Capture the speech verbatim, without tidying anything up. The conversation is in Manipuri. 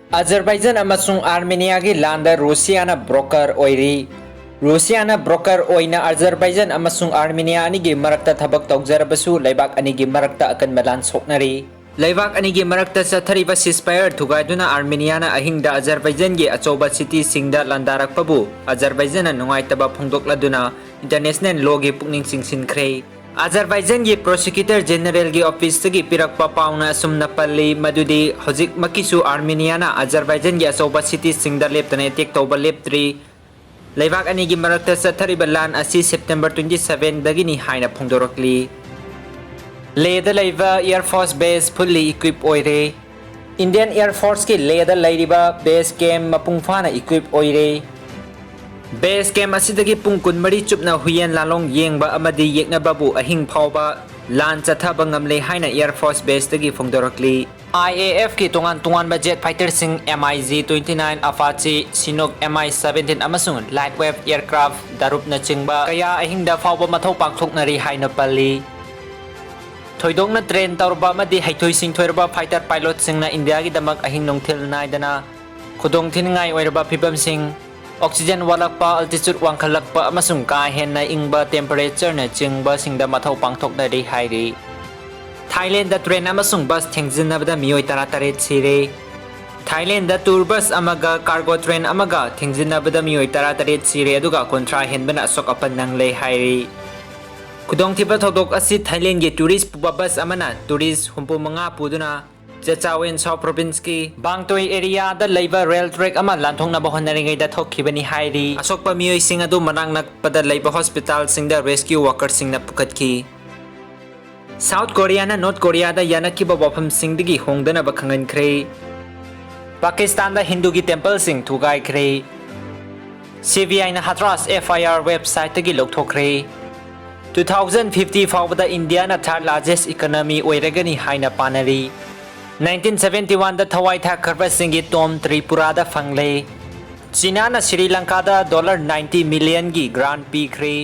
ꯑꯖꯔꯕꯥꯏꯖꯥꯟ ꯑꯃꯁꯨꯡ ꯑꯥꯔꯃꯦꯅꯤꯌꯥꯒꯤ ꯂꯥꯟꯗ ꯔꯨꯁꯤꯌꯥꯅ broker ꯑꯣꯏꯔꯤ꯫ ꯔꯨꯁꯤꯌꯥꯅ broker ꯑꯣꯏꯅ ꯑꯖꯔꯕꯥꯏꯖꯥꯟ ꯑꯃꯁꯨꯡ ꯑꯥꯔꯃꯦꯅꯤꯌꯥ ꯑꯅꯤꯒꯤ ꯃꯔꯛꯇ ꯊꯕꯛ ꯇꯧꯖꯔꯕꯁꯨ, ꯂꯩꯕꯥꯛ ꯑꯅꯤꯒꯤ ꯃꯔꯛꯇ ꯑꯀꯟꯕ ꯂꯥꯟ ꯁꯣꯛꯅꯔꯤ꯫ ꯂꯩꯕꯥꯛ ꯑꯅꯤꯒꯤ ꯃꯔꯛꯇ ꯆꯠꯊꯔꯤꯕ ceasefire ꯊꯨꯒꯥꯏꯗꯨꯅ ꯑꯥꯔꯃꯦꯅꯤꯌꯥꯅ ꯑꯍꯤꯡꯗ ꯑꯖꯔꯕꯥꯏꯖꯥꯟꯒꯤ ꯑꯆꯧꯕ cityꯁꯤꯡꯗ ꯂꯥꯟꯗꯥꯔꯛꯄꯕꯨ ꯑꯖꯔꯕꯥꯏꯖꯥꯟꯅ ꯅꯨꯡꯉꯥꯏꯇꯕ ꯐꯣꯡꯗꯣꯛꯂꯗꯨꯅ international lawꯒꯤ ꯄꯨꯛꯅꯤꯡ ꯆꯤꯡꯁꯤꯟꯈ꯭ꯔꯦ꯫ ꯑꯖꯔꯕꯥꯏꯖꯥꯟꯒꯤ prosecutor generalꯒꯤ officeꯇꯒꯤ ꯄꯤꯔꯛꯄ ꯄꯥꯎꯅ ꯑꯁꯨꯝꯅ ꯄꯜꯂꯤ ꯃꯗꯨꯗꯤ ꯍꯧꯖꯤꯛꯃꯛꯀꯤꯁꯨ ꯑꯥꯔꯃꯦꯅꯤꯌꯥꯅ ꯑꯖꯔꯕꯥꯏꯖꯥꯟꯒꯤ ꯑꯆꯧꯕ cityꯁꯤꯡꯗ ꯂꯦꯞꯇꯅ attack ꯇꯧꯕ ꯂꯦꯞꯇ꯭ꯔꯤ꯫ ꯂꯩꯕꯥꯛ ꯑꯅꯤꯒꯤ ꯃꯔꯛꯇ ꯆꯠꯊꯔꯤꯕ ꯂꯥꯟ ꯑꯁꯤ September twenty sevenꯗꯒꯤꯅꯤ ꯍꯥꯏꯅ ꯐꯣꯡꯗꯣꯔꯛꯂꯤ꯫ ꯂꯦꯗ ꯂꯩꯕ Air Force base fully equip ꯑꯣꯏꯔꯦ꯫ Indian Air Forceꯀꯤ ꯂꯦꯗ ꯂꯩꯔꯤꯕ base camp ꯃꯄꯨꯡ ꯐꯥꯅ equip ꯑꯣꯏꯔꯦ꯫ Base camp ꯑꯁꯤꯗꯒꯤ ꯄꯨꯡ ꯀꯨꯟꯃꯔꯤ ꯆꯨꯞꯅ ꯍꯨꯏꯌꯦꯟ ꯂꯥꯂꯣꯡ ꯌꯦꯡꯕ ꯑꯃꯗꯤ ꯌꯦꯛꯅꯕꯕꯨ ꯑꯍꯤꯡ ꯐꯥꯎꯕ ꯂꯥꯟ ꯆꯠꯊꯕ ꯉꯝꯂꯦ ꯍꯥꯏꯅ Air Force baseꯇꯒꯤ ꯐꯣꯡꯗꯣꯔꯛꯂꯤ꯫ IAFꯀꯤ ꯇꯣꯉꯥꯟ ꯇꯣꯉꯥꯟꯕ jet fighterꯁꯤꯡ MiG twenty nine, Apache, Chinook, Mi seventeen ꯑꯃꯁꯨꯡ Lightweight aircraft ꯗꯔꯨꯞꯅꯆꯤꯡꯕ ꯀꯌꯥ ꯑꯍꯤꯡꯗ ꯐꯥꯎꯕ ꯃꯊꯧ ꯄꯥꯡꯊꯣꯛꯅꯔꯤ ꯍꯥꯏꯅ ꯄꯜꯂꯤ꯫ ꯊꯣꯏꯗꯣꯛꯅ train ꯇꯧꯔꯕ ꯑꯃꯗꯤ ꯍꯩꯊꯣꯏ ꯁꯤꯡꯊꯣꯏꯔꯕ fighter pilotꯁꯤꯡꯅ ꯏꯟꯗꯤꯌꯥꯒꯤꯗꯃꯛ ꯑꯍꯤꯡ ꯅꯨꯡꯊꯤꯜ ꯅꯥꯏꯗꯅ ꯈꯨꯗꯣꯡꯊꯤꯅꯤꯡꯉꯥꯏ ꯑꯣꯏꯔꯕ ꯐꯤꯕꯝꯁꯤꯡ, oxygen ꯋꯥꯠꯂꯛꯄ, altitude ꯋꯥꯡꯈꯠꯂꯛꯄ ꯑꯃꯁꯨꯡ ꯀꯥ ꯍꯦꯟꯅ ꯏꯪꯕ temperatureꯅꯆꯤꯡꯕꯁꯤꯡꯗ ꯃꯊꯧ ꯄꯥꯡꯊꯣꯛꯅꯔꯤ ꯍꯥꯏꯔꯤ꯫ ꯊꯥꯏꯂꯦꯟꯗ train ꯑꯃꯁꯨꯡ bus ꯊꯦꯡꯖꯤꯟꯅꯕꯗ ꯃꯤꯑꯣꯏ ꯇꯔꯥꯇꯔꯦꯠ ꯁꯤꯔꯦ꯫ ꯊꯥꯏꯂꯦꯟꯗ tour bus ꯑꯃꯒ cargo train ꯑꯃꯒ ꯊꯦꯡꯖꯤꯟꯅꯕꯗ ꯃꯤꯑꯣꯏ ꯇꯔꯥꯇꯔꯦꯠ ꯁꯤꯔꯦ, ꯑꯗꯨꯒ ꯀꯨꯟꯊ꯭ꯔꯥ ꯍꯦꯟꯕꯅ ꯑꯁꯣꯛ ꯑꯄꯟ ꯅꯪꯂꯦ ꯍꯥꯏꯔꯤ꯫ ꯈꯨꯗꯣꯡꯊꯤꯕ ꯊꯧꯗꯣꯛ ꯑꯁꯤ ꯊꯥꯏꯂꯦꯟꯒꯤ tourist ꯄꯨꯕ bus ꯑꯃꯅ tourist ꯍꯨꯝꯐꯨ ꯃꯉꯥ ꯄꯨꯗꯨꯅ ꯆꯦꯆꯥꯋꯦꯟ South provinceꯀꯤ ꯕꯥꯡꯇꯣꯏ areaꯗ ꯂꯩꯕ rail track ꯑꯃ ꯂꯥꯟꯊꯣꯛꯅꯕ ꯍꯣꯠꯅꯔꯤꯉꯩꯗ ꯊꯣꯛꯈꯤꯕꯅꯤ ꯍꯥꯏꯔꯤ꯫ ꯑꯁꯣꯛꯄ ꯃꯤꯑꯣꯏꯁꯤꯡ ꯑꯗꯨ ꯃꯅꯥꯛ ꯅꯛꯄꯗ ꯂꯩꯕ hospitalꯁꯤꯡꯗ rescue workerꯁꯤꯡꯅ ꯄꯨꯈꯠꯈꯤ꯫ South Koreaꯅ North Koreaꯗ ꯌꯥꯅꯈꯤꯕ ꯋꯥꯐꯝꯁꯤꯡꯗꯒꯤ ꯍꯣꯡꯗꯅꯕ ꯈꯪꯍꯟꯈ꯭ꯔꯦ꯫ ꯄꯥꯀꯤꯁꯇꯥꯟꯗ ꯍꯤꯟꯗꯨꯒꯤ templeꯁꯤꯡ ꯊꯨꯒꯥꯏꯈ꯭ꯔꯦ꯫ CBIꯅ Hathras FIR websiteꯇꯒꯤ ꯂꯧꯊꯣꯛꯈ꯭ꯔꯦ꯫ Two thousand fifty ꯐꯥꯎꯕꯗ ꯏꯟꯗꯤꯌꯥꯅ third largest economy ꯑꯣꯏꯔꯒꯅꯤ ꯍꯥꯏꯅ ꯄꯥꯅꯔꯤ꯫ Nineteen seventy oneꯗ ꯊꯋꯥꯏ ꯊꯥꯈ꯭ꯔꯕꯁꯤꯡꯒꯤ tomb ꯇ꯭ꯔꯤꯄꯨꯔꯥꯗ ꯐꯪꯂꯦ꯫ ꯆꯤꯅꯥꯅ ꯁ꯭ꯔꯤ ꯂꯪꯀꯥꯗ dollar ninety millionꯒꯤ grant ꯄꯤꯈ꯭ꯔꯦ꯫